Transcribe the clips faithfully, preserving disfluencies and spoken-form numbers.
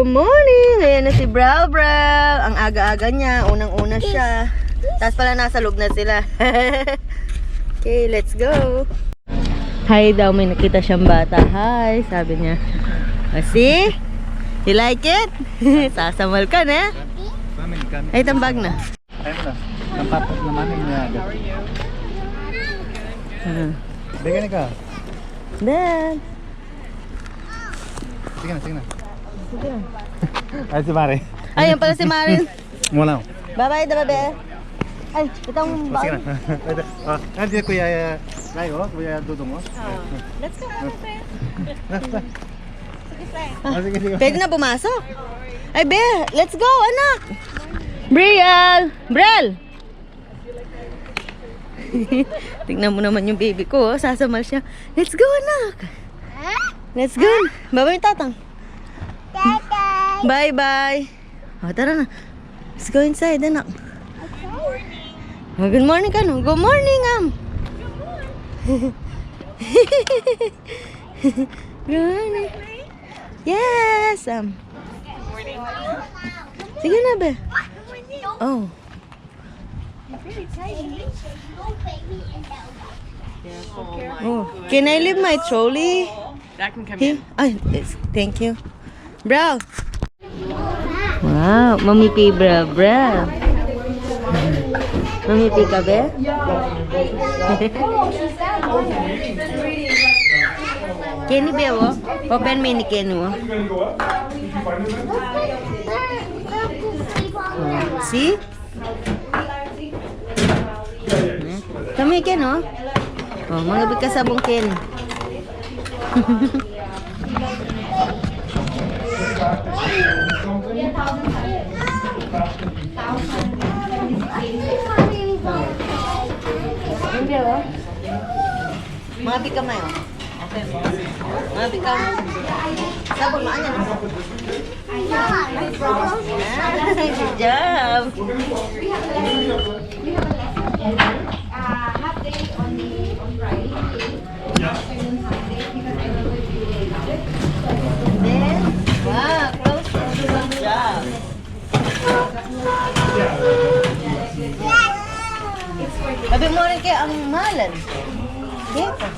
Morning! Ayan na si Brow Brow. Ang aga-aga niya, unang-una siya. Tapos pala nasa loob na sila. Okay, let's go. Hi daw, may nakita siyang bata. Hi, sabi niya. O, see? You like it? Sasamal ka na. Ay, tambag na. Ay mo na. Ang papat naman yung niyaga. Ah. Bigyan ka. Dad. Sige na, sige na. Sige na. Ay, si Mare. Ay, yan pala si Mare. Muna. Bye-bye, da, babe. Ay, itang... Sige na. Ah, nandiyan Kuya Lai, oh, Kuya Dudong, oh. Oh. Let's go, Ate. Let's go. Ah, sige, sige. Pwede na pumasok? Ay, be, let's go, anak. Briel! Briel! Tingnan mo naman yung baby ko, oh. Sasamal siya. Let's go, anak. Let's go. Baba yung tatang. Bye-bye. O, tara na. Let's go inside, anak. O, good morning ka, no? Good morning, am. Good morning. Yes, am. Sige na, be. Oh. Oh, can I leave my trolley? That can come in. Ay, yes, thank you. Bro. Wow, mamipi, bro, bro. Mamipi ka, be? Keni, be, o. Open mo ini keni, o. See? Kami keni, o. O, mangabik ka sabun keni. Mangabik ka, Mayo. Mangabik ka. Sabun, maanyan. Good job. Then, wow, close, close, good job. Sabi mo rin kaya ang malan. Dito.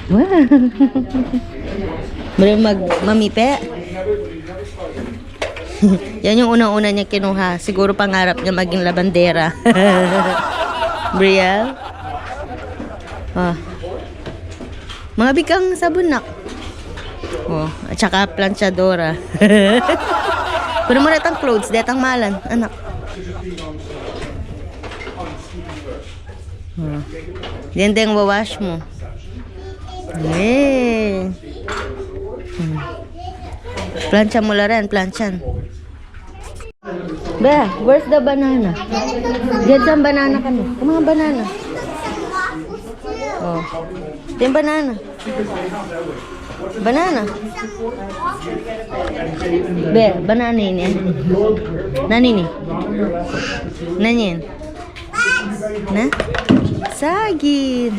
Wow. Marunong mag-, mamipi. Yan yung unang-una niya kinuha. Siguro pangarap niya maging labandera. Brielle? Ah. Mangabik kang sabun, nak. O, at saka planchadora. Pero mura tang clothes, detang malan, anak. O. Yan deng wawash mo. Yay. Hmm. Plancha mo la rin, planchan. Be, where's the banana? Get some banana kami. Come on, banana. O. Ito yung banana. Banana. Be, banana ini. Nanu ini? Nanu ini? Na? Saging.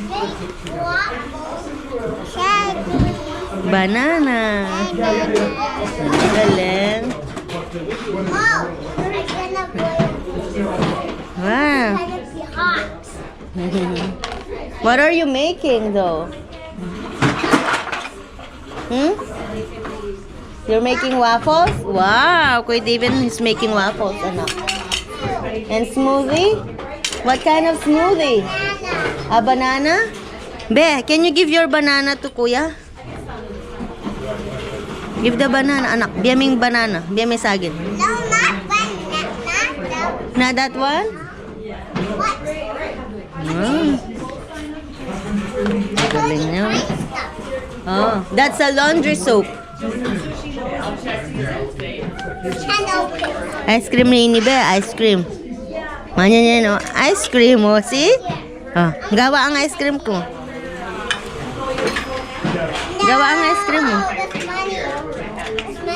Banana. Galing. Wow. What are you making, though? Hmm? You're making waffles? Wow! Kuya David is making waffles, anak. And smoothie? What kind of smoothie? A banana? Be, can you give your banana to Kuya? Give the banana, anak. Bie ming banana. Bie ming saging. No, not one. Not, not that one. Not that one? What? Wow. Galing niya. Oh, that's a laundry soap. Ice cream ini, be, ice cream. Manya niya, no? Ice cream, o, see? O, gawa ang ice cream ko. Gawa ang ice cream mo.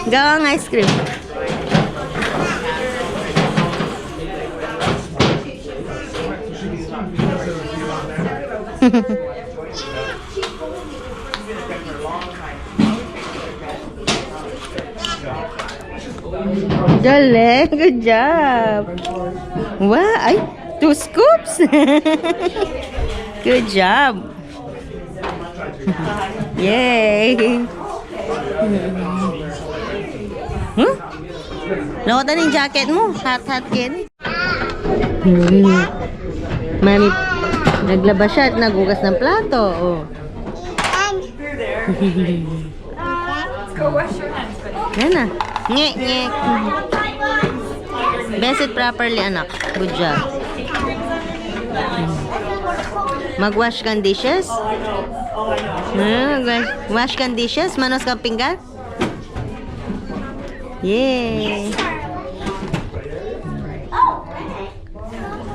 Gawa ang ice cream. Galing, good job. Wow, ay, two scoops. Good job. Yay. Huh? Lakutan ing jacket mu. Hot, hot, Kenny. Hmm. Mami, naglaba siya at naghugas ng plato. Oh. Yan na. Nye, nye. Best it properly, anak. Good job. Mag-wash kang dishes? Hmm, mag-wash kang dishes? Manos kang pinggan? Yay!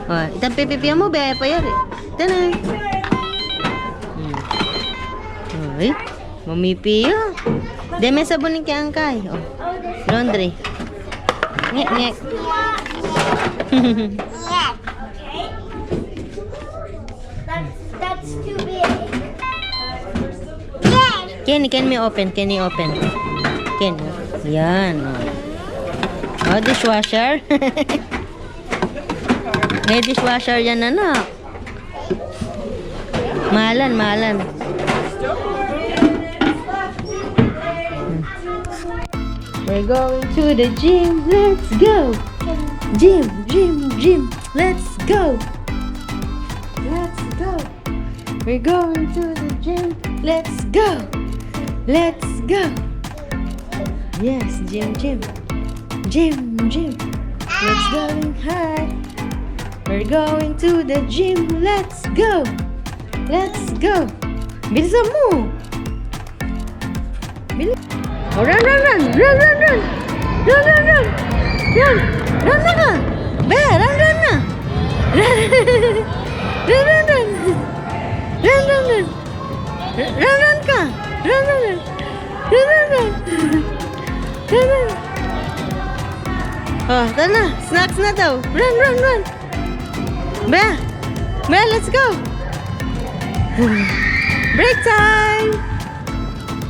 Oh, itang pipipian mu, be, pa yari. Tana. Hmm. Ay, mamipi ya. Deme sabun ing kayang kay. Oh. Laundry. Ngek, ngek. That's, that's too big. Ken, can me open? Can you open? Ken, yan. Oh, oh, dishwasher. May dishwasher yan, anak. Mahalan, mahalan. We're going to the gym. Let's go. Gym, gym, gym. Let's go. Let's go. We're going to the gym. Let's go. Let's go. Yes, gym, gym. Gym, gym. Let's going high. We're going to the gym. Let's go. Let's go. Bilisan mu. Bili-, oh, run, run, run. Run, run, run. Run, run, run. Run. Run na ka. Be, run, run na. Run, run, run. Run, run, run. Run, run ka. Run, run, run. Run, run, run. Run, run. Oh, tara na. Snacks na daw. Run, run, run. Be. Be, let's go. Break time.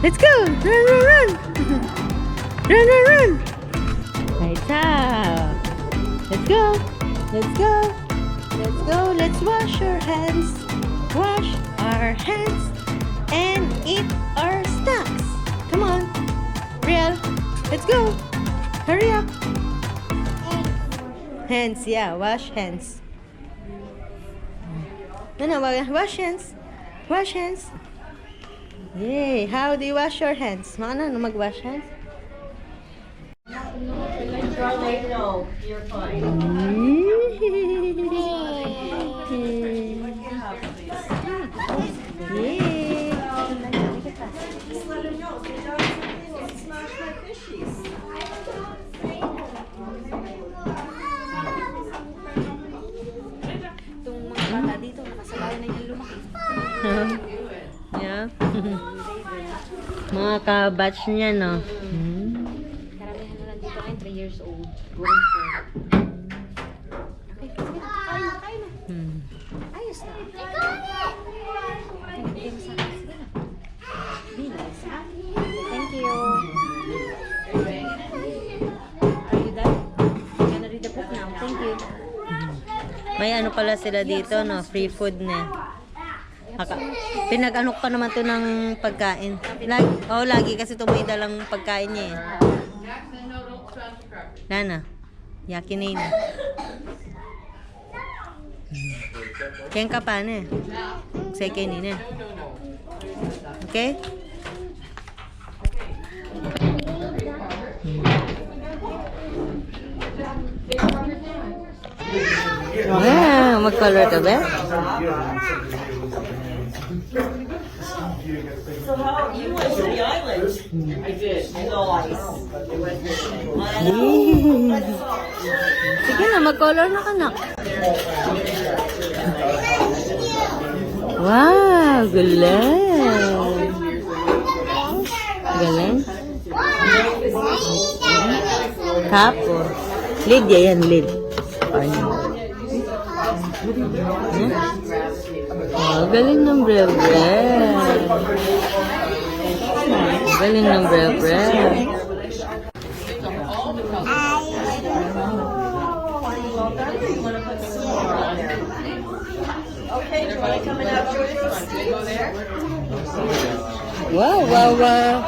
Let's go. Run, run, run. Run, run, run. Right up. Let's go. Let's go. Let's go. Let's wash our hands. Wash our hands and eat our snacks. Come on. Real. Let's go. Hurry up. Hands, yeah. Wash hands. No, no, wa-, wash hands. Wash hands. Yay. How do you wash your hands? Makananu mag-wash hands? No, you're fine. Yay. Itong mga bata dito, nakasanayan na niyang lumaki. Yeah. Mga ka-batch niya, no? Hmm. Karamihan na nandito ngayon, three years old. Going for. Okay, sige na. Kain na, kain na. Hmm. Ayos na. Ay, hindi mo sa akin. Sige na. Bilis, ha? Thank you. Are you done? You can read the book now. Thank you. May ano pala sila dito, no? Free food na. Aka-, pinag-ano ko pa naman to ng pagkain. Lagi, oh, lagi kasi to may dalang pagkain niya eh. Nana, yakin na yun. Ken ka pa na eh. Say kay nina. Okay? Ah, mag-color ka ba? So how, you went to the islands? I did. Nice. Sige na, mag-color na ka na. Wow, galing. Galing. Tapos, lid ya yan, lid. Ayan. Hmm? Ang galing ng Brel Brel. Galing ng Brel Brel. Wow, wow, wow.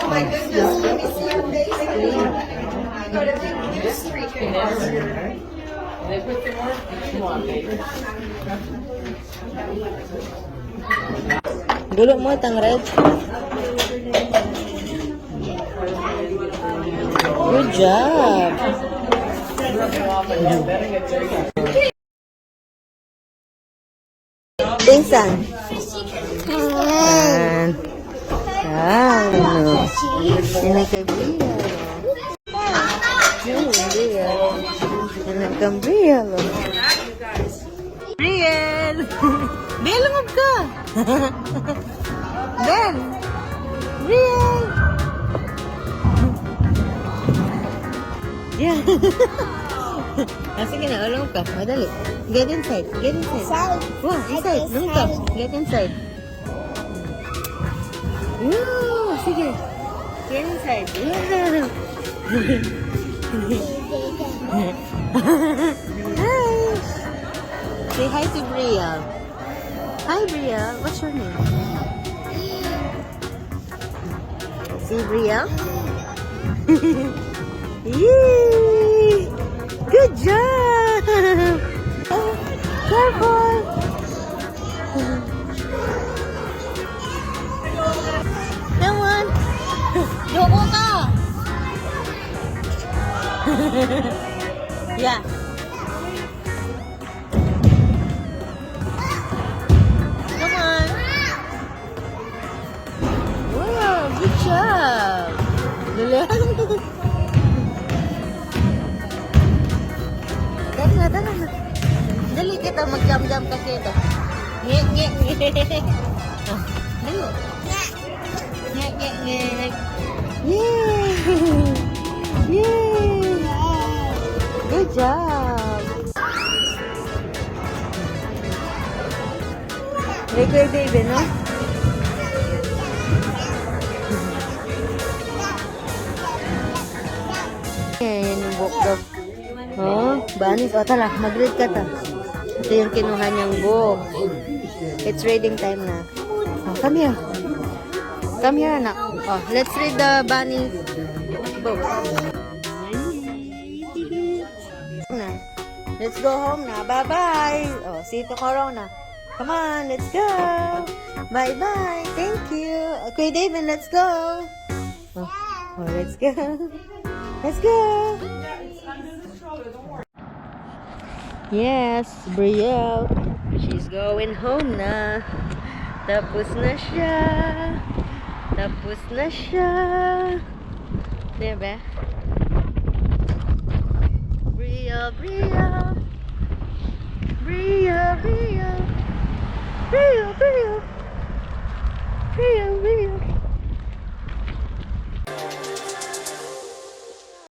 Gulo mo itang red. Good job. Pinsan. Yan. Yan, no. Yan ang kay Briel. Yan, Briel. Yan ang kay Briel, oh. Briel! Bel, lungub ka! Bel! Briel! Yeah. Ah, sige na, lungub ka. Madali. Get inside. Get inside. Inside. Wow, inside. Lungub ka. Get inside. Woo! Sige. Get inside. Wow! Hi! Say hi to Brielle. Hi, Brielle. What's your name? See, Brielle? Yay! Good job! Careful! Come on! Loko ka! Yeah. Come on. Wow, good job. Dali. Tara na, tara na. Dali kita, mag-jump-jump ka kita. Ngek, ngek, ngek. Oh, dali. Ngek, ngek, ngek. Yay! Yay! Good job! May Kuya David, no? Yan yung buhok daw. Oh, bunnies. O, tara, mag-read ka ta. Ito yung kinuha niyang book. It's reading time na. Oh, come here. Come here, anak. Oh, let's read the bunny book. Na. Let's go home na. Bye-bye. Oh, see you tomorrow na. Come on, let's go. Bye-bye. Thank you. Okay, David, let's go. Oh, oh, let's go. Let's go. Yes, Brielle. She's going home na. Tapos na siya. Tapos na siya. Diba? Brielle, Brielle. Brielle, Brielle. Brielle, Brielle. Brielle, Brielle.